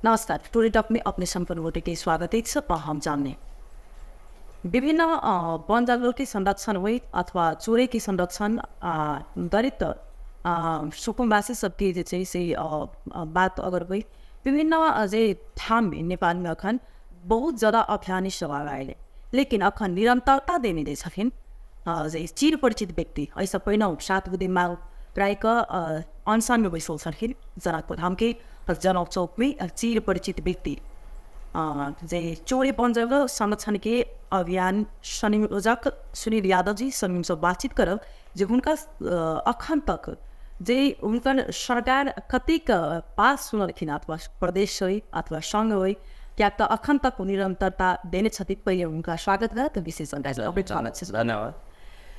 नमस्कार, टुडे टक में अपने सम्पूर्ण गोटे के स्वागत अछि। हम जान्ने विभिन्न वन जंगल के संरक्षण हुई अथवा चोरे के संरक्षण, दलित सुकुम्बासी सबके जे छै से बात अगर हुई, विभिन्न जे ठाम में नेपाल में अखन बहुत ज़्यादा अभियानी सब आयल, लेकिन अखन निरंतरता देने दै छथिन जे चिर परिचित व्यक्ति। एहिसँ पहिने 7 बुँदे माग प्रायः अनसन में बैसल छलखिन जनकपुर धाम के जनक चौक में चिर परिचित व्यक्ति जे चोरे वन जंगल संरक्षण के अभियान संयोजक सुनील यादव जी संग हमसब बातचीत करब जे हुनका अखन तक जे हुनकर सरकार कतेक पास सुनलखिन अथवा प्रदेश होइ अथवा संघ होइ, कियाक तऽ अखन तक निरंतरता देने छथिन। पहिले हुनका स्वागत करत विशेष जानकारी। धन्यवाद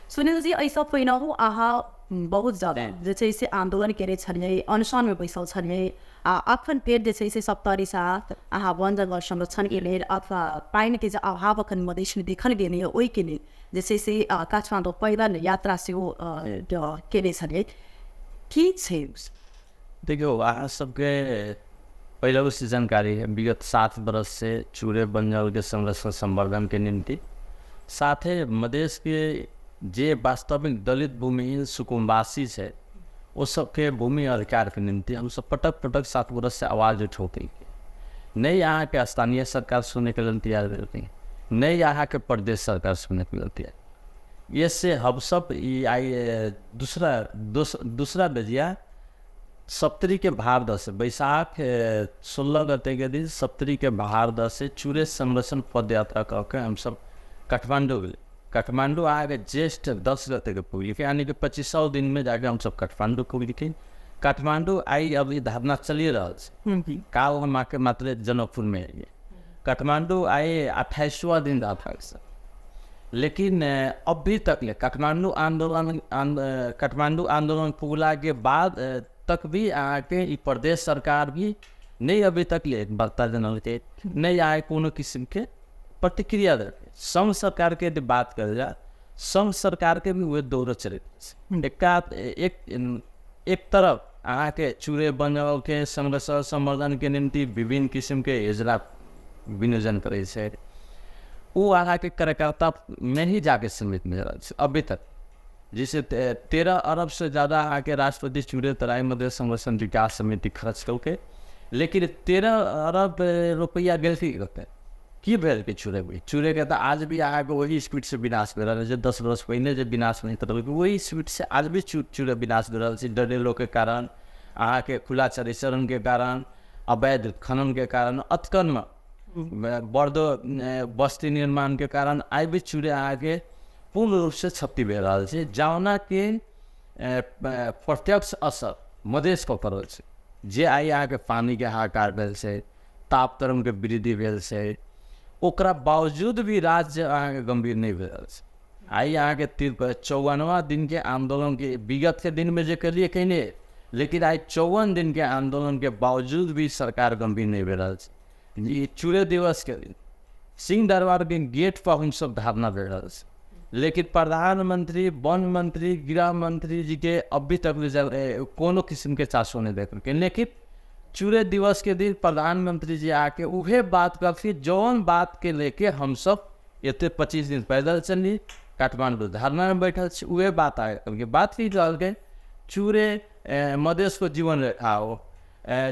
सुनील जी। एहिसँ पहिनहु अहाँ बहुत ज्यादा जे छै से आन्दोलन केने छलियै, अनशनमे बैसल छलियै, आ अखन फेर जे छै से सप्तरी साथ अहाँ वन जंगल संरक्षणके लेल अथवा पानिके जे अभाव अखन मधेशमे देखल गेल यऽ ओहिके लेल जे छै से काठमाडौँ पैदल यात्रा सेहो केने छलियै। की छै? देखियौ, अहाँ सबके पहिले से जानकारी है, विगत 7 बरस से चूरे वन जंगल के संरक्षण संवर्धन के निमित्त साथे मधेश के जे वास्तविक दलित भूमिहीन सुकुम्बासी छै ओ सबके भूमि अधिकार के निमित्त हम सब पटक पटक 7 बरस से आवाज़ उठौते। नहीं अहाँके स्थानीय सरकार सुनैके लेल तैयार भेलखिन, नहीं अहाँके प्रदेश सरकार सुनैके लेल तैयार। ये से हम सब ई आई दूसरा बेजिया सप्तरी के भार दस बैसाख 16 गते के दिन सप्तरी के भार दस से चूरे संरक्षण पद यात्रा कऽ के हम सब काठमांडू गेली। काठमांडू आके ज्येष्ठ 10 गते के पुगली, यानी कि 25 दिन में जाके हम सब काठमांडू पुगली। काठमांडू आई अभी धरना चलिए रहा है, काल हम आके मात्र जनकपुर में आइए। काठमांडू आए 28वां दिन रहा था सर, लेकिन अभी तक ले काठमांडू आंदोलन काठमांडू आंदोलन पुगला के बाद तक भी आके ई प्रदेश सरकार भी नहीं अभी तक ले वार्ता जनल नहीं आए कोनो किस्म के प्रतिक्रिया दे। संघ सरकार के यदि बात कर जाए, संघ सरकार के भी वह दौर चरित्र एक तरफ अहाँके चूरे वन जंगल के संरक्षण संवर्धन के निमित्त विभिन्न किस्म के योजना विनियोजन करै छै, वो अहाँके कार्यकर्ता में ही जाके सीमित में रहल छै अभी तक। जैसे 13 अरब से ज़्यादा अहाँके राष्ट्रपति चूरे तराई मधेश संरक्षण विकास समिति खर्च करके, लेकिन 13 अरब रुपैआ गेलथी कतऽ की भेल के चूरे चूरे के तऽ आज भी अहाँके वही स्पीड से विनाश भए रहल छै। 10 बरस पहिने जे विनाश नहि तऽ वही स्पीड से आज भी चूरे विनाश भए रहल छै। डडेलोके कारण, अहाँके खुला चरीचरणके कारण, अवैध खननके कारण, अतकनमे बर्दो बस्ती निर्माणके कारण आइ भी चूरे अहाँके पूर्ण रूपसँ क्षति भए रहल छै, जौनाके प्रत्यक्ष असर मधेशपर पड़ल छै। जे आइ अहाँके पानिके हाहाकार भेल छै, ताप तरंगके वृद्धि भेल छै, ओकरा बावजूद भी राज्य अहाँके गंभीर नहि भेल रहल छै। आइ अहाँके 54वां दिनके आंदोलनके विगत के दिनमे जे कलिए कयने, लेकिन आइ 54 दिनके आंदोलनके बावजूद भी सरकार गंभीर नहि भेल रहल छै। ई चूरे दिवस के दिन सिंह दरबार के गेट पर हम सब धरना दे रहल छै, लेकिन प्रधानमंत्री, वन मंत्री, गृह मंत्री जी के अभी तक कोनो किस्म के चासो नहीं देखलकै। लेकिन चूरे दिवस के दिन प्रधानमंत्री जी आके उहे बात कहलखिन जौन बात के लेके हम सब एते 25 दिन पैदल चली काठमांडू धरना में बैठल छी, उहे बात आके कहलकै। बात की कहलकै, चूरे मधेशको जीवन रेखा हो,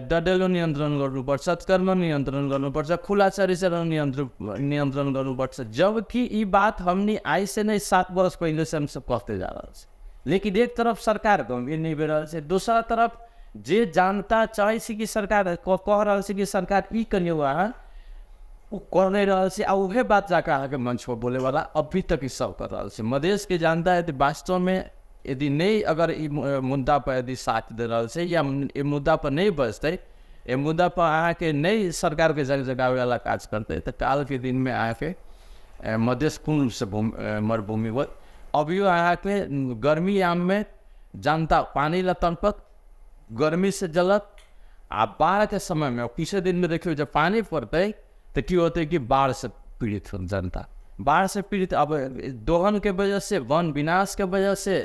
डडेलो नियन्त्रण गर्नुपर्छ, सत्कर्म नियन्त्रण गर्नुपर्छ, खुला चरीचरण नियन्त्रण गर्नुपर्छ। जबकि ई बात हमनी आइ से नहीं 7 बरस पहिले से हम सब कहते जा रहल छी, लेकिन एक तरफ सरकार गंभीर नहीं भए रहल छै, दोसरा तरफ जे जनता चाहै छै कि सरकार कह रहल छै कि सरकार ई करियौ अहाँ, ओ कर नहीं रहल छै। आ उहे बात जाके अहाँके मंच पर बोलेवाला अभी तक ई सब कर रहल छै। मधेश के जनता यदि वास्तव में यदि नहीं अगर ई मुद्दा पर यदि साथ दे रहल छै या ई मुद्दा पर नहीं बजतै, ई मुद्दा पर अहाँके नहीं सरकार के जग जगावे वाला काज करतै, तऽ काल के दिन में अहाँके मधेश पूर्ण रूप से मरुभूमि होत। अभियो अहाँके गर्मी याम में जनता पानी ला तड़पत, गर्मी से जलत, आ बाढ़ के समय में कुछ दिन में देखियौ जब पानी पड़तै तऽ की होतै कि बाढ़ से पीड़ित हो जनता, बाढ़ से पीड़ित। अब दोहन के वजह से, वन विनाश के वजह से,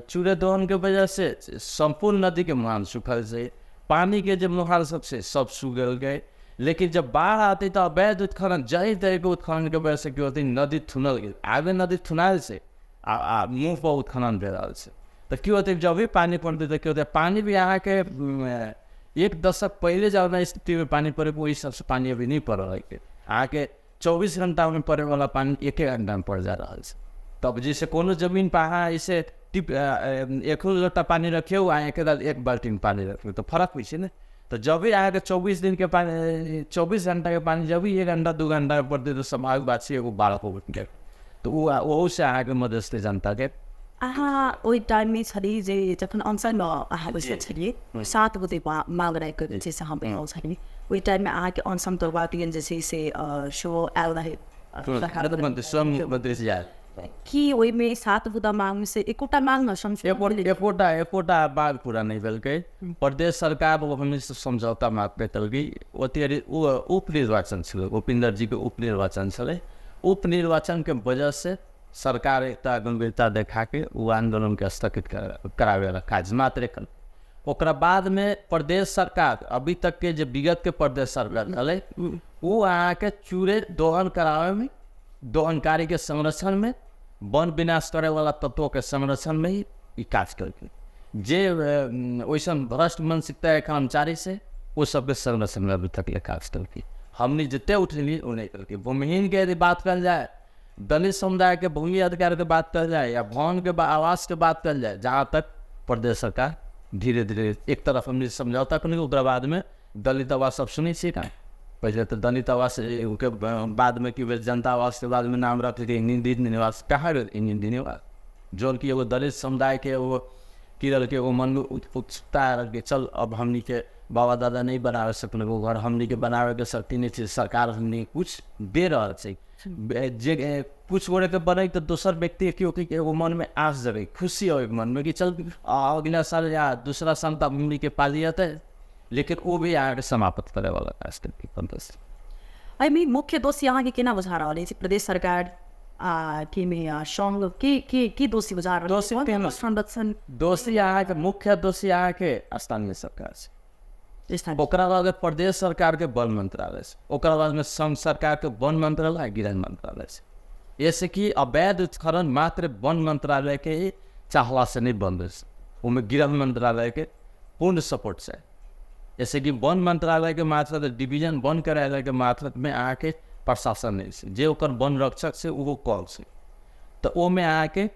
चूरे दोहन के वजह से संपूर्ण नदी के मुहान सूखल छै, पानी के जे मुहान सब छै सब सूख गेल। लेकिन जब बाढ़ आते तऽ अवैध उत्खनन जाहि तरहके उत्खननके वजहसँ की होतै, नदी थुनल गेल, आगे नदी थुनायल छै आ मुँह पर उत्खनन भए रहल छै। तऽ की होतै, जब भी पानि पड़तै तऽ की होतै, पानि भी अहाँके एक दशक पहिले जौना स्थितिमे पानि पड़े ओहि हिसाबसँ पानि अभी नहि पड़ रहल है। अहाँके 24 घंटामे पड़ैवला पानि 1 घंटामे पड़ जा रहल छै। तब जैसे कोनो जमीन पर अहाँ ऐसे टिप एक लोटा पानि रखियौ आ एक बाल्टीमे पानि रखियौ तऽ फरक होइ छै ने। तऽ जब भी अहाँके 24 दिनके पानि, 24 घंटाके पानि जब भी 1 घंटा 2 घंटामे पड़तै तऽ स्वाभाविक बात छै एगो बाढ़ हो गेल। तऽ ओ ओहूसँ अहाँके मधेशके जनताके अहाँ ओहि टाइममे छली जे जखन अनसनमे अहाँ बैसल छलियै, 7 गोटे माग राखि कऽ जे छै से हम बैसल छलियै, ओहि टाइममे अहाँके अनसन तोड़बाक लेल जे छै से सेहो आयल रहै मुख्यमंत्री आयल की ओहिमे 7 गोटा मागमे से एकोटा माग एकोटा एकोटा माग पूरा नहि भेलकै। प्रदेश सरकार हमनी समझौता माग केलकै। ओते उपनिर्वाचन छलै, उपेन्द्र जीके उपनिर्वाचन छलै। उपनिर्वाचनके वजहसँ सरकार एकटा गंभीरता देखा के ओ आंदोलन के स्थगित करावे काज मात्र कल। ओकरा बाद में प्रदेश सरकार अभी तक के जो विगत के प्रदेश सरकार छलै वो अहाँके चूरे दोहन करावे में, दोहनकारी के संरक्षण में, वन विनाश करे वाला तत्वों के संरक्षण में ही ई काज करके जे वैसन भ्रष्ट मानसिकता के कर्मचारी से वो सबके संरक्षण में अभी तक ले काज करके हमने जितने उठेली वो नहीं करके। भूमिहीन के यदि बात कल जाए, दलित समुदाय के भूमि अधिकार के बात कल जाए या भवन के आवास के बात कल जाए, जहाँ तक प्रदेश सरकार धीरे धीरे एक तरफ हमने समझौता कर, ओकरा बाद में दलित आवास सब सुनै छियै ना, पहले तो दलित आवास के बाद में की जनता आवास के बाद में नाम रख हिंदी निवास, कहाँ हिंदी निवास जौन कि एगो दलित समुदाय के एगो की रह के एगो मन में उत्सुकता रह के चल अब हमनी के बाबा दादा नहीं बनावे सकल वो घर, हमनी के बनावे के शक्ति नहीं छै, सरकार हमनी कुछ दे रहल छै जे कुछ गोरे के बने तो दोसर व्यक्ति के एगो मन में आस जगै, खुशी हो मन में कि चल अगला साल या दूसरा साल तक हमनी के पाली जाते, लेकिन वो भी अहाँके समाप्त करे वाला काज करके। एहिमे मुख्य दोषी अहाँके केना बुझा रहल अछि? प्रदेश सरकार के में संघ के के दोषी बुझा रहल? दोषी संरक्षण दोषी अहाँके मुख्य दोषी अहाँके स्थानीय सरकार छै। ओकरा बाद प्रदेश सरकार के वन मंत्रालय छै, ओकरा बाद में संघ सरकार के वन मंत्रालय आ गृह मंत्रालय छै। ऐसे कि अवैध उत्खनन मात्र वन मंत्रालय के ही चाहला से नहीं बंद है, ओहिमे गृह मंत्रालय के पूर्ण सपोर्ट छै। जैसे कि वन मंत्रालय के मार्फत डिवीजन वन कार्यालय के मार्फत में अहाँके प्रशासन नहीं छै, जे ओकर वन रक्षक छै ओहो कॉल छै, तऽ ओहिमे अहाँके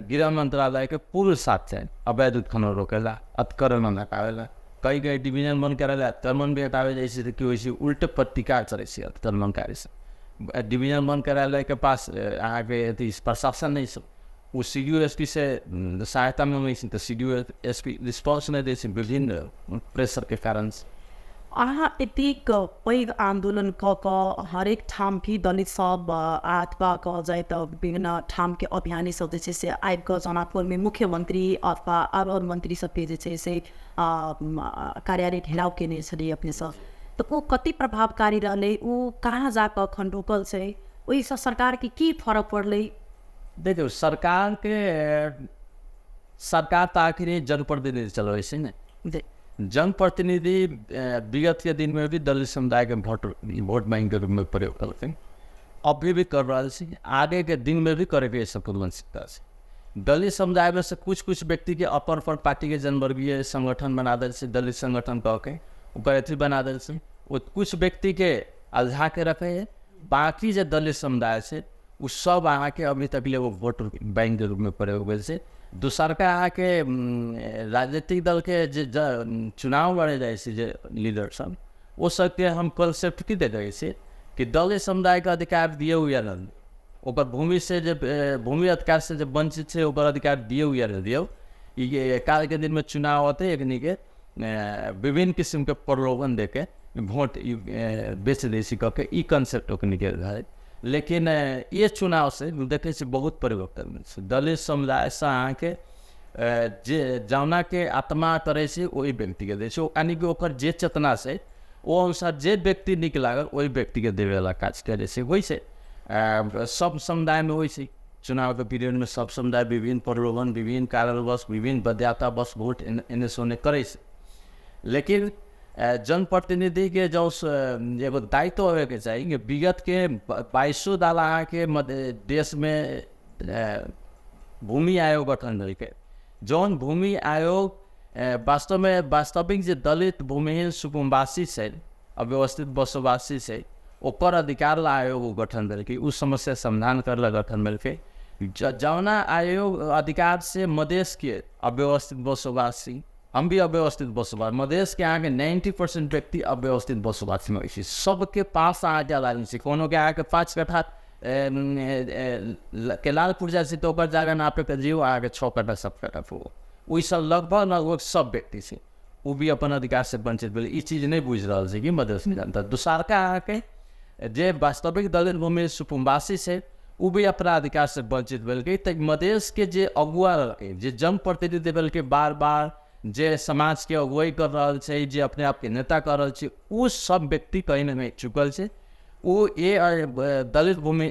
गृह मंत्रालय के पूर्ण साथ छै अवैध उत्खनन रोकेला, अतिक्रमण हटावेला। कई कई डिवीजन वन कार्यालय अतिक्रमण भी हटावे जाइ छै तऽ की होइ छै उल्टे प्रतिकार चलै छै अतिक्रमणकारी से। डिवीजन वन कार्यालय के पास अहाँके अथी प्रशासन नहीं छै, ओ C D O S P से सहायता मांगै छै तऽ C D O S P response नहि दै छै विभिन्न प्रेशर के कारण से। अहाँ एतेक पैघ आन्दोलन कऽ कऽ हरेक ठाम भी दलित सब अथवा कहल जाय तऽ विभिन्न ठामके अभियानी सब जे छै से आबि कऽ जनकपुरमे मुख्यमंत्री अथवा आर आओर मंत्री सबके जे छै से कार्यालय घेराव केने छलियै अपने सब, तऽ ओ कते प्रभावकारी रहलै? ओ कहाँ जाकऽ अखन रुकल छै? ओहिसँ सरकारके की फरक पड़लै? देखियौ सरकार के सरकार तऽ आखिर जनप्रतिनिधि चलबै छै ने, जनप्रतिनिधि विगत के दिन में भी दलित समुदाय के वोट बैंक के रूप में प्रयोग करते, अभी भी कर रहल छै, आगे के दिन में भी करे के सब मानसिकता छै। दलित समुदाय में से कुछ कुछ व्यक्ति के अपन अपन पार्टी के जनवर्गीय संगठन बना दल छै, दलित संगठन कह के ओकर अथी बना दल छै, ओ कुछ व्यक्ति के अलझा के रखे है, बाकी जे दलित समुदाय छै ओ सब अहाँके अभी तक ले वोट बैंक के रूप में प्रयोग भेल छै। दोसरका अहाँके राजनीतिक दल के जे चुनाव लड़े जाइ छै जे लीडर सब, ओ सबके हम कॉन्सेप्ट की दे दै छै कि दलित समुदाय के अधिकार दियौ या नहि, ओकर भूमि से जे भूमि अधिकार से जे वंचित छै ओकर अधिकार दियौ या नहि दियौ। ई काल के दिन में चुनाव होते एकनी के विभिन्न किस्म के प्रलोभन दे के वोट बेच दै छै कह के ई कॉन्सेप्ट ओकनी के रहै। लेकिन ये चुनाव से देखै छी बहुत परिवर्तन भेल छै। दलित समुदाय से अहाँके जे जौना के आत्मा करै छै ओहि व्यक्तिके दै छै, यानी कि ओकर जे चेतना छै ओ अनुसार जे व्यक्ति नीक लागल ओहि व्यक्तिके देबेवला काज करै छै। होइ छै सब समुदायमे होइ छै, चुनावके पीरियडमे सब समुदाय विभिन्न प्रलोभन विभिन्न कारणवश विभिन्न बाध्यतावश वोट एने से ओने करै छै। लेकिन जनप्रतिनिधि के जो एगो दायित्व होवे के चाही कि विगत के 22 दाल अहाँके देश में भूमि आयोग गठन भेलकै, जौन भूमि आयोग वास्तव में वास्तविक जे दलित भूमिहीन सुकुम्बासी छै, अव्यवस्थित बसोबासी छै, ओकर अधिकार ला आयोग गठन भेलकै, उ समस्या समाधान कर ला गठन भेलकै। जौना आयोग अधिकार से मधेश के अव्यवस्थित बसोबासी, हम भी अव्यवस्थित बसोबास, मधेश के अहाँके 90% व्यक्ति अव्यवस्थित बसोबासीमे होइ छै, सबके पास अहाँके अदालत छै। कोनो के अहाँके 5 कट्ठा के लाल पुर्जा छै तऽ ओकर जगह नापे के जियो अहाँके 6 कट्ठा 7 कट्ठा पुगो, ओहिसँ लगभग लगभग सब व्यक्ति छै ओ भी अपन अधिकार से वंचित भेलै। ई चीज नहि बुझि रहल छै कि मधेश के जनता। दोसरका अहाँके जे वास्तविक दलित भूमि सुकुम्बासी छै ओ भी अपना अधिकार से वंचित भेलकै। तऽ मधेश के जे अगुआ रहलकै, जे जनप्रतिनिधि भेलकै, बार बार जे समाज के अगुवाई कर रहल छै, जे अपने आपके नेता कर रहल छै, ओ सब व्यक्ति कहीं ने कहीं चुकल छै। ओ ये दलित भूमि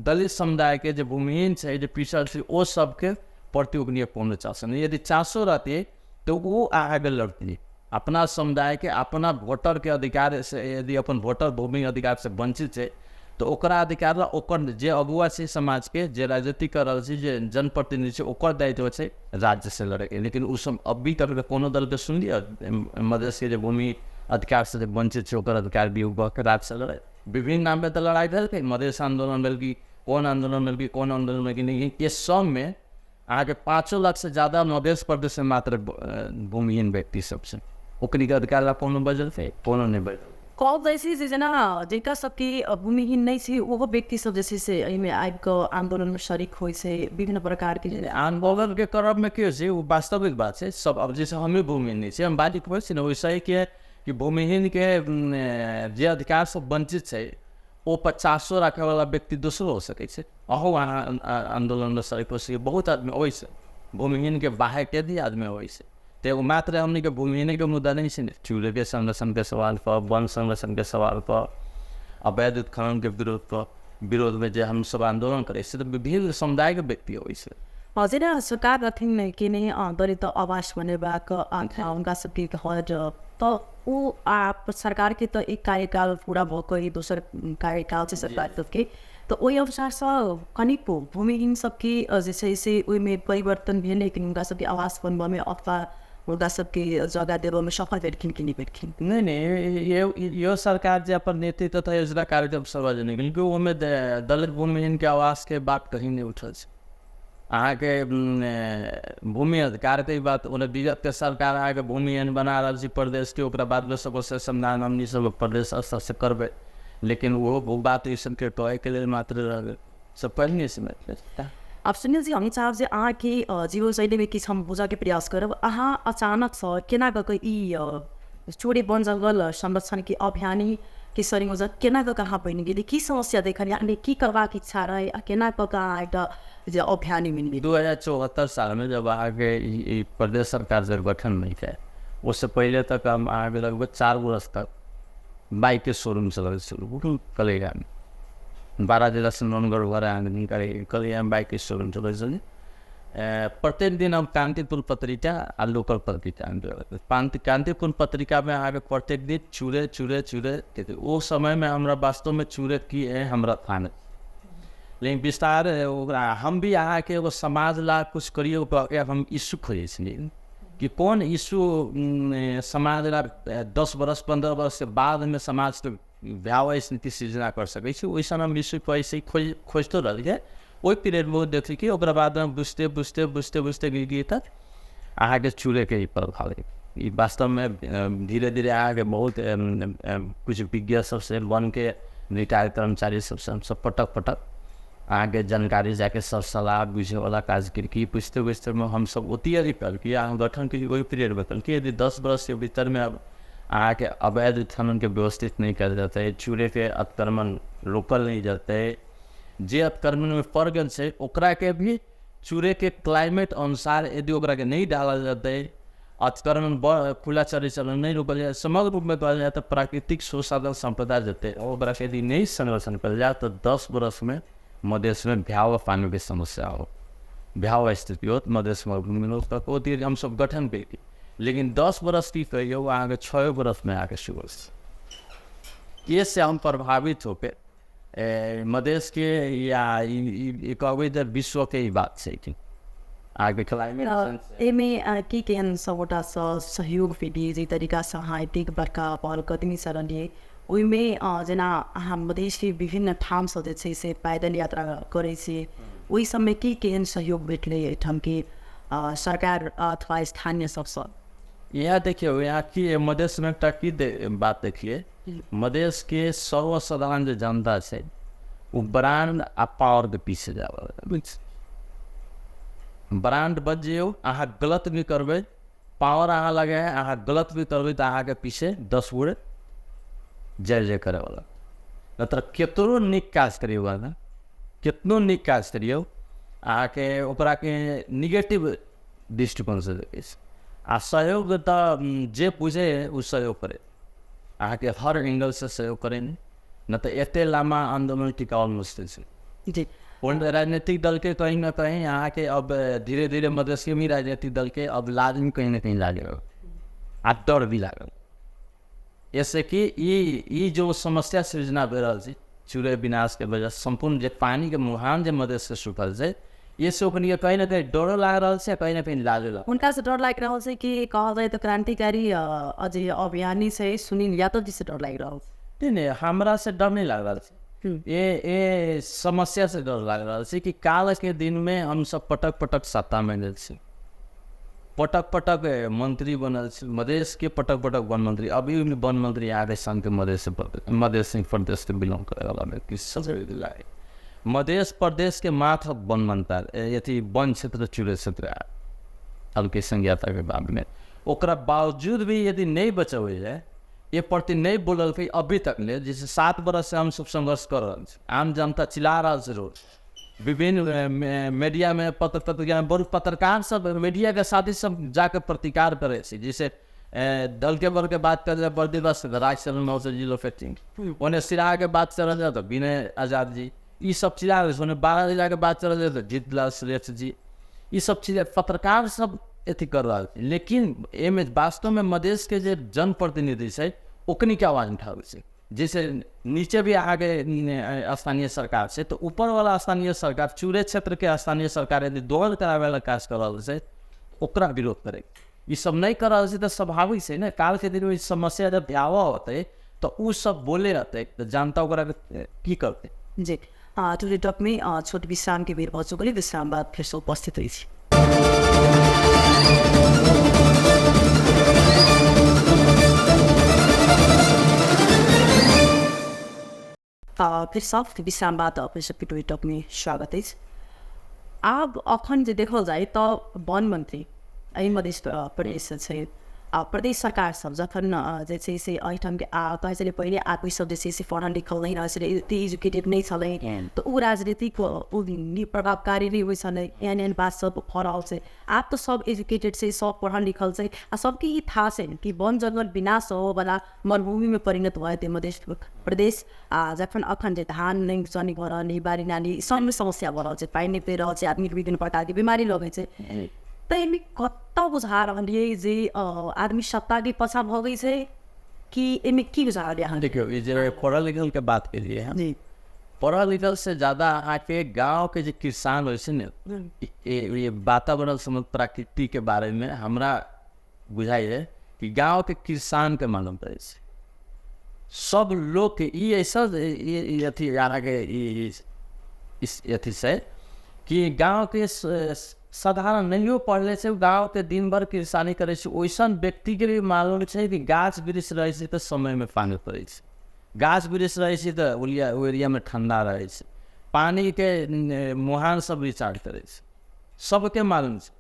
दलित समुदाय के जे भूमिहीन छै, जे पिछड़ल छै, ओ सबके प्रति ओकनी कोनो चासो नहि। यदि चासो रहती तो वो आगे लड़ती अपना समुदाय के, अपना वोटर के अधिकार से। यदि अपन वोटर भूमि अधिकार से वंचित छै तो ओकरा अधिकार ला ओकर जे अगुआ छै समाज के, जे राजनीति कर रहल छै, जे जनप्रतिनिधि छै, ओकर दायित्व छै राज्य से लड़े। लेकिन ओ सब अभी तक कोनो दल के सुन लिअ मधेश के जे भूमि अधिकार से जे वंचित छै ओकर अधिकार भी के राज्य से लड़े। विभिन्न नाम पे तऽ लड़ाई भेल, मधेश आंदोलन भेल कि कोन आंदोलन भेल कि कोन आंदोलन भेल कि नहीं, ये सब में अहाँके 5 लाख से ज्यादा मधेश प्रदेश में मात्र भूमिहीन व्यक्ति सब छै, ओकरी के अधिकार ला कोनो बजल छै, कोनो नहि बजल। कहल जाइ छै जे जेना जिनका सबके भूमिहीन नहि छै ओहो व्यक्ति सब जे छै से एहिमे आबि कऽ आन्दोलनमे शरीक होइ छै, विभिन्न प्रकारके आन्दोलन के करब में के छै ओ वास्तविक बात छै। सब अब जैसे हमें भूमिहीन नहि छै, हम बात कहै छी ने वैसे ही के कि भूमिहीन के जे अधिकार सब वंचित छै ओ 50 राखै वाला व्यक्ति दोसरो हो सकै छै, अहू अहाँ आन्दोलनमे शरीक हो सकै, बहुत आदमी अबै छै भूमिहीन के बाहर के भी आदमी अबै छै। तऽ एगो मात्र हमनी के भूमिहीन के मुद्दा नहीं छै, चूल्हे के संरक्षण के सवाल पर, वन संरक्षण के सवाल पर, अवैध उत्खनन के विरोध पर, विरोध में जे हम सब आन्दोलन करै छै तऽ विभिन्न समुदाय के व्यक्ति अबै छै। जेना सरकार रहथिन कि नहि दलित आवास बनेबाक हुनका सबके घर, तऽ ओ सरकार के तऽ एक कार्यकाल पूरा भऽ कऽ दोसर कार्यकाल छै सरकार सबके, तऽ ओहि अनुसारसँ कनिको भूमिहीन सबके जे छै से ओहिमे परिवर्तन भेलै कि हुनका सबके आवास बनबऽमे अथवा हुनका सबके जगह देबऽमे सफल भेलखिन कि नहि भेलखिन? नहि नहि, इहो सरकार जे अपन नीति तथा योजना कार्यक्रम सार्वजनिक केलकै ओहिमे दलित भूमिहीन के आवास के बात कहीं नहि उठल छै। अहाँके भूमि अधिकार के बात ओने विगत के सरकार अहाँके भूमिहीन बना रहल छै प्रदेश के, ओकरा बादमे समस्या समाधान हमनी सब प्रदेश स्तर से करबै, लेकिन ओहो बात ई सबके कहैके लेल मात्र रहल सब पहिने से। आब सुनील जी, हम चाहब जे अहाँके जीवनशैलीमे किछु हम बुझऽके प्रयास करब। अहाँ अचानकसँ केना कऽ कऽ ई चोरे वन जङ्गल संरक्षणके अभियानी के संयोजक केना कऽ कऽ अहाँ बनि गेली, की समस्या देखलियै, अहाँके की करबाक इच्छा रहै आ केना कऽ कऽ अहाँ एकटा जे अभियानी बनि गेली? 2074 सालमे जब अहाँके ई प्रदेश सरकार जब गठन भेल ओहिसँ पहिले तक हम अहाँके लगभग 4 वर्ष तक बाइकके शोरूम चलबै छलहुँ कलैयामे, 12 जिला से नोनगर भएर अहाँके कलैयामे बाइकके शोरूम चलै छलै। प्रत्येक दिन हम कान्तिपुर पत्रिका आ लोकल पत्रिका कान्तिपुर पत्रिकामे अहाँके प्रत्येक दिन चूरे चूरे चूरे, ओ समयमे हमरा वास्तवमे चूरे की है हमरा थाह नहि, लेकिन विस्तार ओकरा हम भी अहाँके एगो समाज ला कुछ करियौ कह हम इशू खोजै छलियै कि कोन इशू समाज ला 10 वर्ष 15 वर्ष के बादमे समाजके भयावह स्थिति सृजना कर सकै छै, ओहि समय हम इशू ऐसे खोजितो रहलियै। ओहि पीरियडमे देखली कि ओकरा बादमे बुझते बुझते बुझते बुझते गेलियै तक अहाँके चूरेके ही प्रभाव ई वास्तवमे धीरे धीरे अहाँके बहुत कुछ विज्ञ सबसे वनके रिटायर कर्मचारी सबसे हमसब पटक पटक अहाँके जानकारी जाके सब सलाह बुझैवला काज केलकै। बुझते बुझतेमे हमसब ओतिए निकल कि अहाँ गठन केलियै ओहि पीरियडमे कि यदि 10 वर्षके भीतरमे अब अहाँके अवैध उत्खननके व्यवस्थित नहि कयल जेतै, चूरेके अतिक्रमण रोकल नहि जेतै, जे अतिक्रमणमे पड़ गेल छै ओकराके भी चूरेके क्लाइमेट अनुसार यदि ओकराके नहि डालल जेतै, अतिक्रमण खुला चरै चलन नहि रोकल जाय, समग्र रूपमे कहल जाय तऽ प्राकृतिक शोषाधन सम्पदा जेतै ओकराके यदि नहि संरक्षण कयल जाय तऽ 10 वर्षमे मधेशमे भयावह पानिके समस्या हो, भयावह स्थिति होत मधेशमे। हमसब गठन केलियै। लेकिन 10 बरस की कहियौ अहाँके 6 बरसमे अहाँके सुखल छै। ये से हम प्रभावित होके मधेशके या ई कहबै तऽ विश्वके ई बात छै कि अहाँके क्लाइमेट। एहिमे की केहन सबगोटासँ सहयोग भेलियै, जाहि तरीकासँ अहाँ एतेक बड़का पहल कदमी सँ रहलियै, ओहिमे जेना अहाँ मधेशके विभिन्न ठामसँ जे छै से पैदल यात्रा करै छी, ओहि सबमे की केहन सहयोग भेटलै एहिठामके सरकार अथवा स्थानीय सबसँ? यहाँ देखियौ, यहाँ की मधेशमे एकटा की बात देखिए, मधेशके सर्वसाधारण जे जनता छै ओ ब्रांड आ पावरके पीछे जा रहल छै। ब्रांड बच जइयौ, अहाँ गलत भी करबै, पावर अहाँ लगे है, अहाँ गलत भी करबै तऽ अहाँके पीछे 10 गोरे जय जय करैवला। नहि तऽ केतनो नीक काज करियौ अहाँ, केतनो नीक काज करियौ, अहाँके ओकराके निगेटिव दृष्टिकोणसँ देखै छै। आ सहयोग तऽ जे बुझै ओ सहयोग करै, अहाँके हर एंगलसँ सहयोग करै, नहि तऽ एते लम्बा आन्दोलन टिकाओल मुश्किल छै। जी, राजनीतिक दलके कहीं ना कहीं अहाँके अब धीरे धीरे मधेशके भी राजनीतिक दलके अब लाजमी कहीं ना कहीं लागल आ डर भी लागल। ऐसे कि ई जो समस्या सृजना भए रहल छै चूरे विनाशके वजह सम्पूर्ण जे पानिके मुहान जे मधेशके सुखल छै, ये से ओकनी कहीं ना कहीं डरो लागि रहल छै, कहीं ना कहीं लाजो लागल। हुनका से डर लागि रहल छै कि कहल जाय तऽ क्रांतिकारी अजय अभियानी छै सुनील यादव जी से डर लागि रहल छै? नहीं नहीं, हमरा से डर नहीं लागि रहल छै, ये समस्या से डर लागि रहल छै कि काल के दिनमे हम सब पटक पटक सत्ता में गेल छी, पटक पटक मंत्री बनल छी, मधेश के पटक पटक वन मंत्री, अभी भी वन मंत्री आगे संघ के मधेश मधेश प्रदेश के बिलोंग करे वाला व्यक्ति सब मधेश प्रदेश के माथ वन मंत्रालय अथी वन क्षेत्र चूरे क्षेत्र हल्के संज्ञाता के बाद में ओकरा बावजूद भी यदि नहीं बचबै जाए, ये प्रति नहीं बोललकै अभी तक ले, जैसे 7 बरस से हम सब संघर्ष कर रहल छी, आम जनता चिल्ला रहल छै रोज, विभिन्न मीडिया में पत्र पत्रिका में बहुत पत्रकार सब मीडिया के साथी सब जाके प्रतिकार करै छै। जैसे दल के वर्ग के बात कर जाए बर्दिवास राज शरण जी लोफेटिंग, ओने सिराहा के बात चलल जाए तो विनय आजाद जी, ई सब चिल्ला रहल छै, ओने 12 जिला के बात चलल जाए तो जीतलाल श्रेष्ठ जी, ई सब चीज पत्रकार सब अथी कर रहल छै। लेकिन एहिमे वास्तवमे मधेशके जे जनप्रतिनिधि छै ओकनी के आवाज उठाबै छै। जैसे नीचे भी अहाँके स्थानीय सरकार छै तऽ ऊपरवला स्थानीय सरकार चूरे क्षेत्रके स्थानीय सरकार यदि दोहन कराबैला काज कर रहल छै ओकरा विरोध करै, ई सब नहि कर रहल छै तऽ स्वाभाविक छै ने, कालके दिनमे ई समस्या जब भयावह होतै तऽ ओ सब बोले रहतै तऽ जनता ओकरा की करतै। जी, टुडे टकमे छोट विश्राम के बेर भऽ चुकल, विश्राम बाद फेरसँ उपस्थित होइ छी। फिर सब विश्राम बाद अपने सबके टुडे टकमे स्वागत अछि। आब अखन जे देखल जाय तऽ वन मंत्री एहि मधेश प्रदेश छै, प्रदेश सरकार सब जखन जे छै से एहिठामके कहै छलै पहिले आदमी सब जे छै से पढ़ल लिखल नहि रहै छलै, एते एजुकेटेड नहि छलै, तऽ ओ राजनीतिक ओ प्रभावकारी नहि होइ छलै, एहन एहन बात सब भऽ रहल छै। आब तऽ सब एजुकेटेड छै, सब पढ़ल लिखल छै आ सबके ई थाह छै कि वन जंगल विनाश होवला मरुभूमिमे परिणत भऽ जेतै मधेश प्रदेश। आ जखन अखन जे धान नहि सनी भऽ रहल, बारी नाली सबमे समस्या भऽ रहल छै, पानि नहि पड़ि रहल छै, आदमीके विभिन्न प्रकारके बिमारी लगै छै, तऽ एहिमे कतऽ बुझा रहलियै जे आदमी सत्ताके पाछाँ भगै छै कि एहिमे की बुझा रहलियै अहाँ? देखियौ, ई जे पढ़ल लिखल के बात केलियै हँ, पढ़ल लिखल से ज़्यादा अहाँके गाँवके जे किसान होइ छै ने, ये वातावरण समझ प्रकृति के बारेमे हमरा बुझाइए कि गाँवके किसानके मालूम पड़ै छै। सब लोकके ई ऐसा अथी अहाँके अथी छै कि गाँवके साधारण नहियो पढ़ले छै, गाँवके दिन भर किसानी करै छै, ओइसन व्यक्तिके भी मालूम छै कि गाछ वृक्ष रहै छै तऽ समयमे पानि पड़ै छै, गाछ वृक्ष रहै छै तऽ ओ एरियामे ठण्डा रहै छै, पानिके मुहान सब रिचार्ज करै छै, सबके मालूम छै।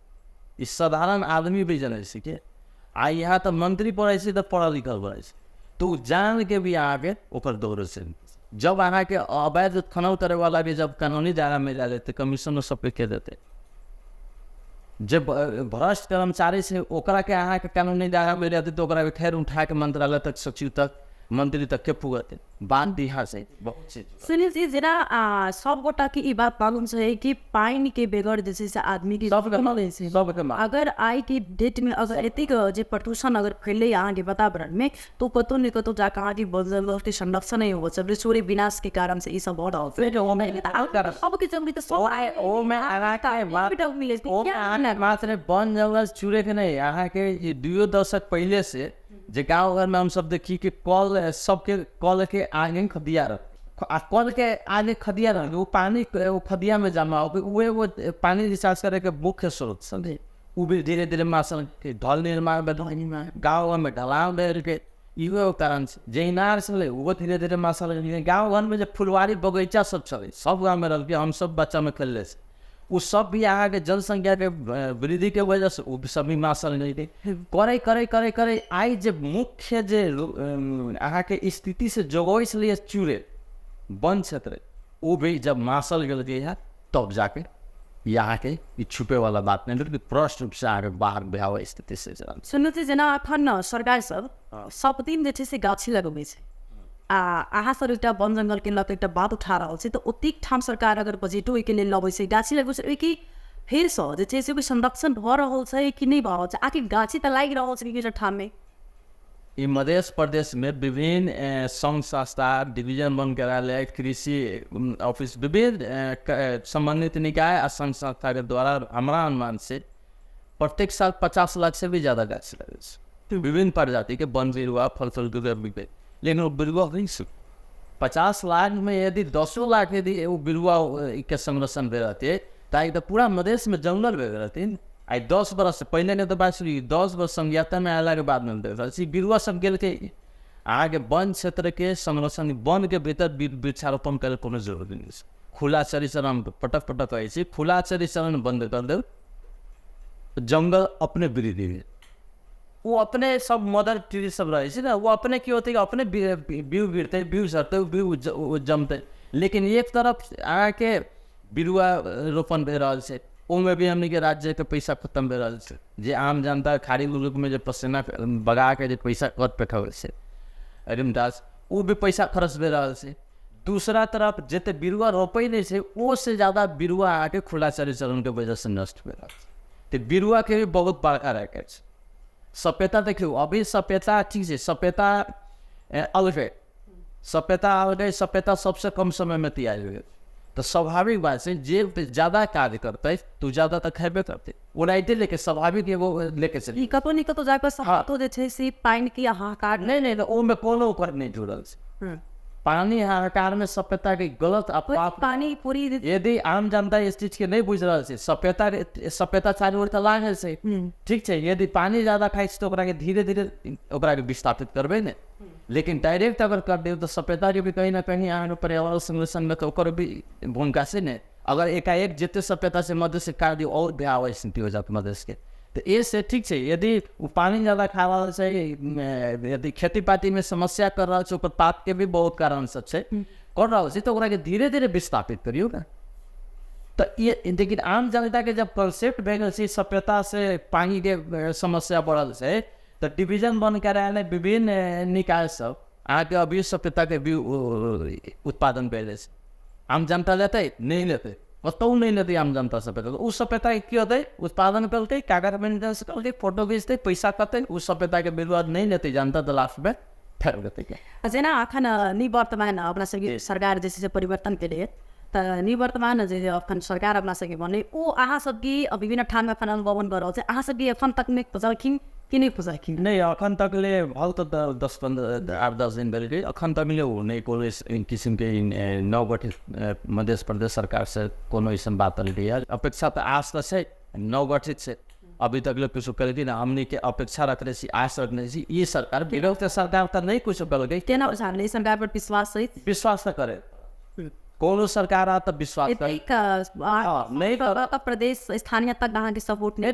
ई साधारण आदमी भी जनै छै कि आ यहाँ तऽ मंत्री पढ़ै छै तऽ पढ़ल लिखल पढ़ै छै, तऽ ओ जानके भी अहाँके ओकर दौड़ छै। जब अहाँके अवैध उत्खनन करैवाला भी जब कानूनी दायरामे जा जेतै, कमीशन सबके के देतै? जब भ्रष्ट कर्मचारी छै ओकरा के अहाँके कानूनी दायरामे रहतै तऽ ओकरा खैर उठाके मंत्रालय तक सचिव तक मंत्री तक के पुगते बात यहाँ से बहुत चीज। सुनील जी, जेना सब गोटा के ई बात मालूम छै कि पानि के बेगर जे छै से आदमी के सबके अगर आइ के डेट में अगर एतेक जे प्रदूषण अगर फैले अहाँके वातावरण में तो कतौ ने कतौ जाके अहाँके वन जंगल के संरक्षण नहीं हो छै, सूर्य विनाश के कारण से ई सब भऽ रहल छै। अब के जंगली तऽ सब मात्र वन जंगल चूरे के नहीं, अहाँके 2 दशक पहले से जे गाँव घर में हम सब देखी कि कल सबके कल के आगे खदिया रह, आ कल के आगे खदिया रह, वो पानी वो खदिया में जमा हो उहे वो पानी रिचार्ज करे के मुख्य स्रोत समझे। उ भी धीरे धीरे मासल के ढल निर्माण में गाँव में ढलान भेल के इहो कारण छै। जे इनार छलै ओहो धीरे धीरे मासल गाँव घर में जे फुलवारी बगीचा सब छलै सब गाँव में रहल, हम सब बच्चा में खेलले से वो सब भी अहाँके जनसंख्या के वृद्धि के वजह से वो सब भी मासल नहीं करे करे करे करे आइ जे मुख्य जे अहाँके स्थिति से जोगबै छलैए चूरे वन क्षेत्र वो भी जब मासल गेल है तब जाके यहाँ के छुपे वाला बात नहीं, लेकिन प्रश्न रूप से अहाँके बाहर भयावह स्थिति से। सुनू तऽ जेना अखन सरकार सब सब दिन जे छै से गाछी लगबै छै आ अहाँ सब एकटा वन जंगल के लऽ कऽ एकटा बात उठा रहल छी, तऽ ओतेक ठाम सरकार अगर बजटो ओहिके लेल लबै छै, गाछी लगबै छै, ओहिके फेरसँ जे छै से ओहि संरक्षण भऽ रहल छै कि नहि भऽ रहल छै? आखिर गाछी तऽ लागि रहल छै विभिन्न ठाममे। ई मध्य प्रदेश में विभिन्न संघ संस्था, डिवीजन वन कार्यालय, कृषि ऑफिस, विभिन्न संबंधित निकाय आ संघ संस्था के द्वारा हमारा अनुमान से प्रत्येक साल 50 लाख से भी ज़्यादा गाछ लगै छै विभिन्न प्रजाति के वन बिरुआ फल फल के। लेकिन वो बिरुआ नहीं 50 लाख में यदि 10 लाख यदि वो बिरुआ के संरक्षण भेल रहते तो पूरा मधेश में जंगल भेल रहते। आइ 10 बरस पहले ने तो बात सुनी, 10 वर्ष संज्ञाता में आला के बाद में बिरुआ सब गेल के अहाँके वन क्षेत्र के संरक्षण वन के भीतर वृक्षारोपण करे कोनो जरूरी नहीं छै। खुला चरीचरण पटक पटक कहै छी, खुला चरीचरण बंद कर देब, जंगल अपने वृद्धि भेल, वो अपने सब मदर ट्री सब रहै छै ने, वो अपने की होतै अपने बीउ गिरतै, बीउ झरतै, बीउ जमतै। लेकिन एक तरफ अहाँके बिरुआ रोपण भए रहल छै, ओहिमे भी हमनी के राज्य के पैसा खत्म भए रहल छै। जे आम जनता खाड़ी मुल्क में जे पसीना बगा के जे पैसा कर पेठल छै अरिमदास, वो भी पैसा खर्च भए रहल छै। दूसरा तरफ जते बिरुआ रोपै नहि छै ओ से ज़्यादा बिरुआ अहाँके खुला चरीचरण के वजह से नष्ट भए रहल छै। तऽ बिरुआ के भी बहुत बड़का रैकेट छै। सपेता देखियौ, अभी सपेता ठीक छै, सपेता अलगे, सपेता अलगे, सपेता सबसे कम समय में तैयार हो गेल। तऽ स्वाभाविक बात छै जे ज़्यादा कार्य करतै तऽ ज़्यादा तऽ खेबे करतै, ओनाहिते लेके स्वाभाविक एगो लेके चली कतौ ने कतौ जाकऽ सपेतो जे छै से पानि के हाहाकार नहीं नहीं, ओहिमे कोनो ओकर नहि जुड़ल छै। पानी हाहाकार में सपेता के गलत अपवाह पानी पूरी यदि आम जनता इस चीज के नहीं बुझि रहल छै, सपेता सपेता चारू ओर तऽ लागल छै, ठीक छै, यदि पानी ज़्यादा खाइ छै तऽ ओकरा के धीरे धीरे ओकरा के विस्थापित करबै ने, लेकिन डायरेक्ट अगर कर दियौ तऽ सपेता के भी कहीं ना कहीं अहाँके पर्यावरण संरक्षण में तऽ ओकर भी भूमिका छै ने। अगर एकाएक जते सपेता से मध्य से काट दियौ और भयावह स्थिति हो जात मधेश के। तऽ ए से ठीक छै, यदि ओ पानी ज़्यादा खा रहल छै, यदि खेती पाती में समस्या कर रहल छै, ओकर पात के भी बहुत कारण सब छै कर रहल छै, तऽ ओकरा के धीरे धीरे विस्थापित करियौ ने। तऽ ये लेकिन आम जनता के जब कॉन्सेप्ट भए गेल छै सभ्यता से पानी के समस्या बढ़ल छै, तऽ डिवीजन वन कार्यालय विभिन्न निकाय सब अहाँके अभी सभ्यता के भी उत्पादन भेल छै। आम जनता लेतै नहि लेतै, कतहु नहि लेतै आम जनता सभ्यता। ओ सभ्यता के की होतै, उत्पादन करतै, कागज मेंटेनेंस करतै, फोटो घिचतै, पैसा कतै, ओ सभ्यता के बिरुआ नहि लेतै जनता, तऽ लास्ट में फेर देतै। जेना अखन निवर्तमान अपना सबके सरकार जे छै से परिवर्तन केलै, तऽ निवर्तमान जे अखन सरकार अपना सबके बनै ओ अहाँ सबके विभिन्न ठाममे अखन अनुभवन कऽ रहल छै, अहाँ सबके अखन तक नहि खोजलखिन कि नहि खोजलखिन? नहि, अखन तक ले भल तऽ 10 15 8 10 दिन भेल, अखन तक ले ओ नहि कोनो किसिमके नवगठित मध्य प्रदेश सरकार से कोनो अइसन बात एलैए। अपेक्षा तऽ आस तऽ छै, नवगठित छै, अभी तक ले किछो केलखिन, हमनी के अपेक्षा रखने छी, आस रखने छी ई सरकार, विगत सरकार तऽ नहि किछो केलकै। केना बुझालै सरकार पर विश्वास छै? विश्वास तऽ करे कोनो सरकार आ तऽ विश्वास नहीं प्रदेश स्थानीय तक अहाँके सपोर्ट नहीं।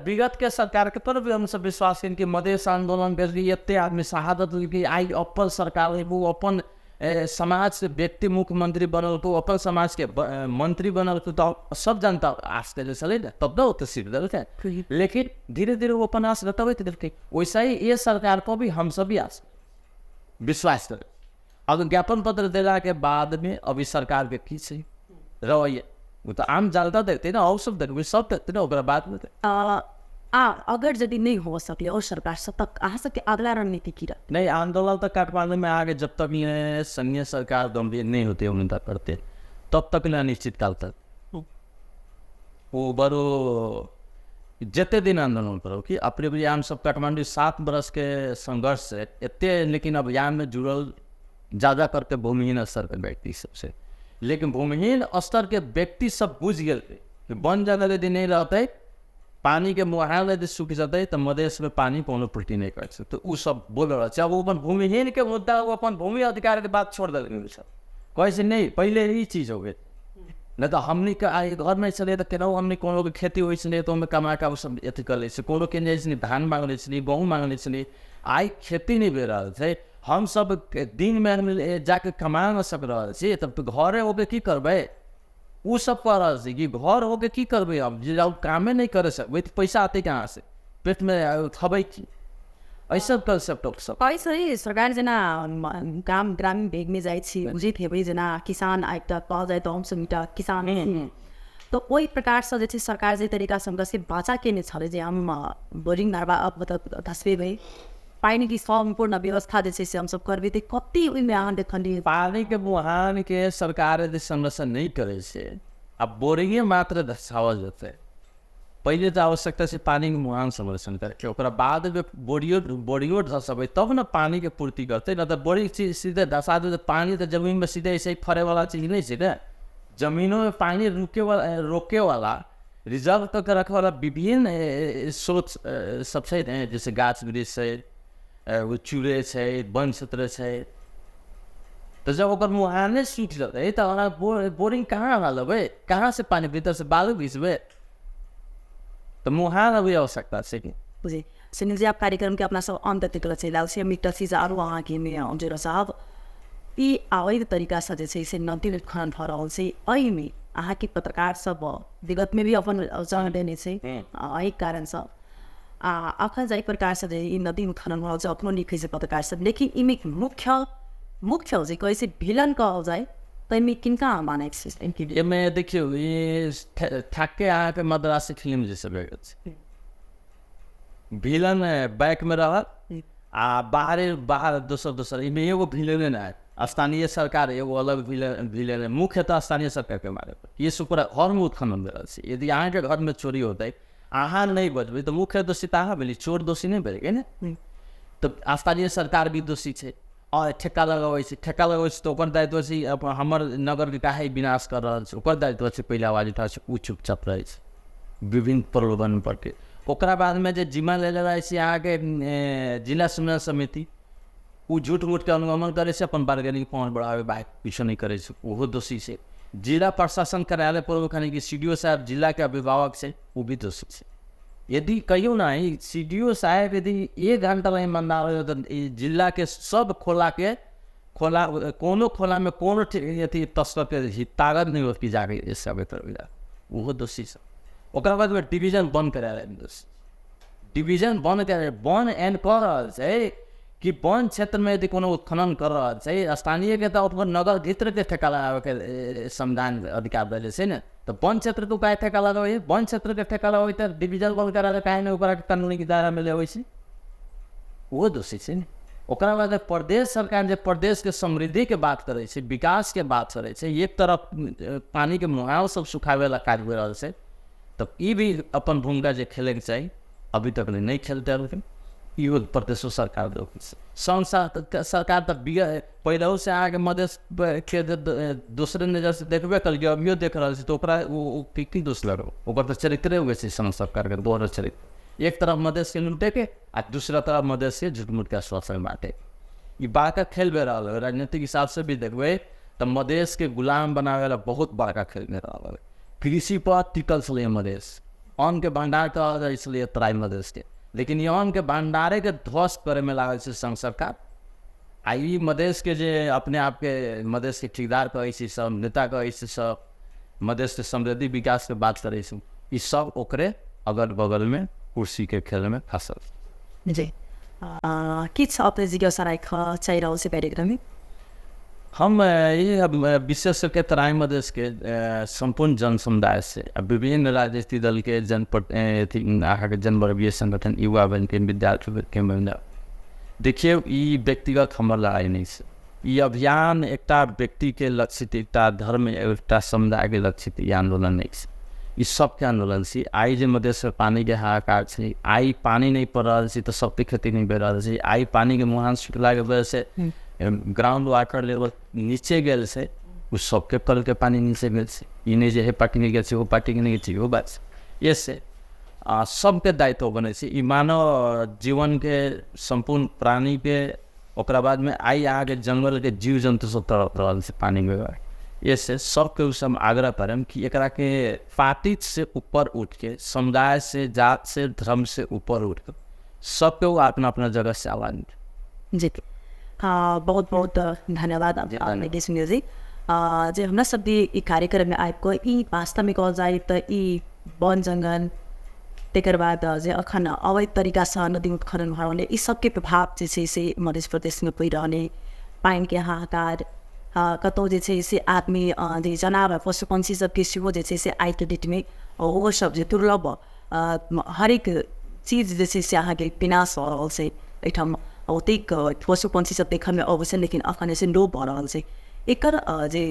विगत के सरकार के पर भी हमसब विश्वास कि मधेश आंदोलन भेल, एते आदमी शहादत देलकै, आइ अपन सरकार वो अपन समाज से व्यक्ति मुख्यमंत्री बनल, अपन समाज के मंत्री बनल, तऽ सब जनता आस देले छलै ने, तब ने ओते सीट देलकै। लेकिन धीरे धीरे वो अपन आस जतबैत देलकै, वैसे ही ये सरकार को भी हमसब भी आस विश्वास करै। अगर ज्ञापन पत्र देलाके बादमे अभी सरकारके की छै रवैया, ओ तऽ आम जनता देखतै ने, अहूँ सब देखबै, सब देखतै ने, ओकरा बादमे। आ अगर यदि नहि हो सकलै और सरकार से तक अहाँ सबके अगला रणनीति की रहत? नहीं, आंदोलन तक काठमांडू में आगे जब तक ये संघीय सरकार गंभीर नहीं होती उन्नत करते तब तक ले अनिश्चित काल तक वो बड़ो जते दिन आंदोलन करो कि अपने भी हम सब काठमांडू 7 बरस के संघर्ष से इतने, लेकिन अभियान में जुड़ल ज़्यादा करके भूमिहीन स्तर के व्यक्ति सबसे, लेकिन भूमिहीन स्तर के व्यक्ति सब बुझ गए कि वन जंगल यदि नहीं रहते, पानी के मुहान यदि सूखि जतै तऽ मधेश में पानी कोनो पूर्ति नहीं कर सकते। तो उ सब बोल रहल छै। अब ओ अपन भूमिहीन के मुद्दा, वो अपन भूमि अधिकार के बात छोड़ देलकै। सब कहै छै नहीं पहिले ई चीज हो गेल, नहीं तऽ हमनी के आइ घर में छलै तऽ केनाहु हमनी कोनो के खेती होइ छलै तऽ ओहिमे कमा कऽ सब अथी कऽ लै छै, कोनो के जाइ छलै धान मांग लै छलै, गहूँम मांग लै छलै। आइ खेती नहि भए रहल छै, हमसब दिनमे जाके कमा नहि सक रहल छी, तब घरे होके की करबै? उ सब कह रहल छै कि घर होके की करबै, हम जे कामे नहि करै सकबै तऽ पैसा आते कहाँ से, पेटमे खबै की? ऐसा कंसेप्ट सब कहै सरकार जेना गाम ग्रामीण भेगमे जाइ छी, बुझैत हेबै जेना किसान एकटा कहल जाय तऽ हमसब एकटा किसान छी, तऽ ओहि प्रकारसँ जे छै सरकार जे तरीकासँ हुनका से बाचा केने छलै जे हम बोरिंग नरवा मतलब धसबेबै, पानिके सम्पूर्ण व्यवस्था जे छै से हमसब करबै, तऽ कते ओहिमे अहाँ देखलियै? पानिके मुहानके सरकार यदि संरक्षण नहि करै छै आ बोरिंगे मात्र धसाओल जेतै, पहिले तऽ आवश्यकता छै पानिके मुहान संरक्षण करैके, ओकरा बादमे बोरियो धसबै तब ने पानिके पूर्ति करतै, नहि तऽ बोरिंग सीधे धसा देतै पानि तऽ जमीनमे सीधे ऐसे ही फड़ैवला चीज नहि छै ने। जमीनोमे पानि रोकेवाला रिजर्व कऽ के रखैवला विभिन्न स्रोत सब छै ने, जैसे गाछ वृक्ष छै, चूड़े छै, वन क्षेत्र छै। तऽ जब ओकर मुहाने सूखि जेतै तऽ अहाँ बोरिंग कहाँ अहाँ लेबै, कहाँ से पानि भीतर से बालू घिचबै? तऽ मुहान अभी आवश्यकता छै कि। बुझे सुनील जी, आप कार्यक्रम के अपना सब अंत तक चलि आयल छी। हम एकटा चीज आरो अहाँके जोड़ साहब, ई अवैध तरीकासँ जे छै से नदी उत्खनन भऽ रहल छै, एहिमे अहाँके पत्रकार सब विगतमे भी अपन जन देने छै एहि कारणसँ, आ अखन जाहि प्रकारसँ जे ई नदी उत्खनन भऽ रहल छै अपनो लिखै छै पत्रकार सब, लेकिन एहिमे मुख्य मुख्य जे कहै छै विलन कहल जाय ताहिमे किनका अहाँ मानै छी? एहिमे देखियौ ई ठाके अहाँके मद्रासी फिल्म जैसे भए गेल छै, विलन बैकमे रहत आ बाहरे बाहर दोसर दोसर, एहिमे एगो विलने नहि आयत, स्थानीय सरकार एगो अलग विलन, मुख्यतः स्थानीय सरकारके मारे ये पूरा घरमे उत्खनन भए रहल छै। यदि अहाँके घरमे चोरी होतै अहाँ नहि बचबै तऽ मुख्य दोषी तऽ अहाँ भेली, चोर दोषी नहि भेलै ने। तऽ स्थानीय सरकार भी दोषी छै, और ठेक्का लगबै छै, ठेक्का लगबै छै तऽ ओकर दायित्व छै हमर नगरके काहे विनाश कर रहल छै, ओकर दायित्व छै पहिले आवाज उठा छै, ओ चुपचाप रहै छै विभिन्न प्रलोभन पर के। ओकरा बादमे जे जिम्मा लेले रहै छै अहाँके जिला समन्वय समिति, ओ झूठ मूठके अनुगमन करै छै, अपन बार्गेनिंग पावर बढ़ाबै बाइक किछो नहि करै छै, ओहो दोषी छै। जिला प्रशासन कार्यालय प्रमुख यानी कि सी डी ओ साहब जिलाके अभिभावक छै, ओ भी दोषी छै। यदि कहियौ ने सी डी ओ साहेब यदि 1 घंटा ला ईमानदार हो तऽ ई जिलाके सब खोलाके खोला कोनो खोलामे कोनो अथी तस्करके ताकत नहि होत कि जाके साबित करबै, ओहो दोषी छै। ओकरा बादमे डिवीजन बंद करा दोषी, डिवीजन बंद करा बन एंड कऽ रहल छै कि वन क्षेत्रमे यदि कोनो उत्खनन कर रहल छै स्थानीयके तऽ अपन नगर क्षेत्रके ठेका लगाबैके संविधान अधिकार देले छै ने, तऽ वन क्षेत्रके काहे ठेका लगाबै? वन क्षेत्रके ठेका लगाबै तऽ डिवीजन बंद करा कऽ काहे नहि ओकरा कानूनी दायरामे लेबै छै? ओहो दोषी छै ने। ओकरा बाद प्रदेश सरकार जे प्रदेशके समृद्धिके बात करै छै, विकासके बात करै छै, एक तरफ पानिके मुहाव सब सुखाबै ला काज हो रहल छै, तऽ ई भी अपन भूमिका जे खेलैके चाही अभी तक नहि खेलते, इहो प्रदेशो सरकार दोषी छै। सरकार तऽ पहिलहुसँ अहाँके मधेशके दोसरे नजरसँ देखबे कलकै, अभियो देख रहल छै, तऽ ओकरा ओ की दोष लगौ? ओकर तऽ चरित्रे उहे छै संघ सरकारके दोहरो चरित्र, एक तरफ मधेशके लूटेके आ दूसरा तरफ मधेशके झूठ मूठके आश्वासन बाँटे, ई बड़का खेल भए रहल है। राजनीतिक हिसाबसँ भी देखबै तऽ मधेशके गुलाम बनाबै ला बहुत बड़का खेल भए रहल है। कृषि पर टिकल छलै मधेश, अन्नके भण्डार कहल जाइ छलै तराई मधेशके, लेकिन ई अन्नके भण्डारेके ध्वस्त करैमे लागल छै संघ सरकार। आ ई मधेशके जे अपने आपके मधेशके ठेकेदार कहै छै सब, नेता कहै छै सब, मधेशके समृद्धि विकासके बात करै छै, ई सब ओकरे अगल बगलमे कुर्सीके खेलमे फसल। जी किछु अपने जिज्ञासा राखि चाहि रहल छै कार्यक्रममे? हम ये विशेष करके तराई मधेश के सम्पूर्ण जन समुदाय से विभिन्न राजनीतिक दल के अहाँके जनवर्गीय संगठन, युवा वर्ग के, विद्यार्थी वर्ग के, देखियौ ई व्यक्तिगत हमर लड़ाई नहि छै। ई अभियान एकटा व्यक्तिके लक्षित, एकटा धर्म, एकटा समुदायके लक्षित ई आन्दोलन नहि छै, ई सबके आन्दोलन छै। आइ जे मधेशमे पानीके हाहाकार छै, आइ पानी नहि पड़ि रहल छै तऽ सबके खेती नहि भए रहल छै, आइ पानीके मुहान सुखलाके वजहसँ ग्राउंड वाटर लेवल नीचे गेल छै, ओ सबके कलके पानी नीचे गेल छै। ई नहि जे हे पार्टी नहि गेल छै, ओ पार्टीके नहि गेल छै, इहो बात छै। एहिसँ सबके दायित्व बनै छै ई मानव जीवनके, सम्पूर्ण प्राणीके। ओकरा बादमे आइ अहाँके जङ्गलके जीव जन्तु सब तड़प रहल छै पानी बगैर। एहिसँ सबके उस हम आग्रह करम कि एकरा के पार्टी से ऊपर उठ के, समुदाय से, जात से, धर्म से ऊपर उठ के सबके वो अपना अपना जगह से आवाज। जी हाँ, बहुत बहुत धन्यवाद अपने सुनील जी, जे हमरा सब भी ई कार्यक्रममे आबि कऽ ई वास्तवमे कहल जाय तऽ ई वन जङ्गल, तकर बाद जे अखन अवैध तरीकासँ नदी उत्खनन भऽ रहल, ई सबके प्रभाव जे छै से मध्य प्रदेशमे पड़ि रहल, पानिके हाहाकार, कतहु जे छै से आदमी जे जनावर पशु पंक्षी सबके सेहो जे छै से आइके डेटमे ओहो सब जे दुर्लभ हरेक चीज जे छै से अहाँके विनाश भऽ रहल छै। एहिठाम ओतेक पशु पंक्षी सब देखऽमे अबै छै, लेकिन अखन जे छै लोप भऽ रहल छै। एकर जे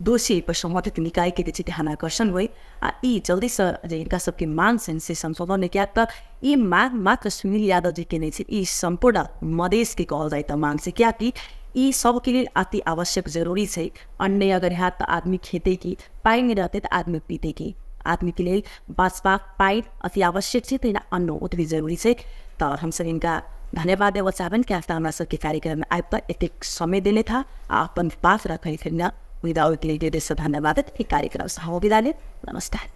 दोषी पर सम्बन्धित निकायके जे छै ध्यान आकर्षण होइ आ ई जल्दीसँ जे हिनका सबके मांग छनि से संशोधन नहि, किएक तऽ ई मांग मात्र सुनील यादव जीके नहि छै, ई सम्पूर्ण मधेशके कहल जाय तऽ मांग छै, किएकि ई सबके लेल अति आवश्यक जरूरी छै। अन्न अगर हैत तऽ आदमी खेतै की, पानि नहि रहतै तऽ आदमी पीतै की? आदमीके लेल बाँचबाक पानि अति आवश्यक छै, तहिना अन्न ओतबे जरूरी छै। तऽ हमसब हिनका धन्यवाद देबऽ चाहबनि, किएक तऽ हमरा सबके कार्यक्रममे आबि कऽ एतेक समय देने था आ अपन बात रखै विदा ओहिके लेल धन्यवाद। ई कार्यक्रमसँ हम विदा लेब। नमस्कार।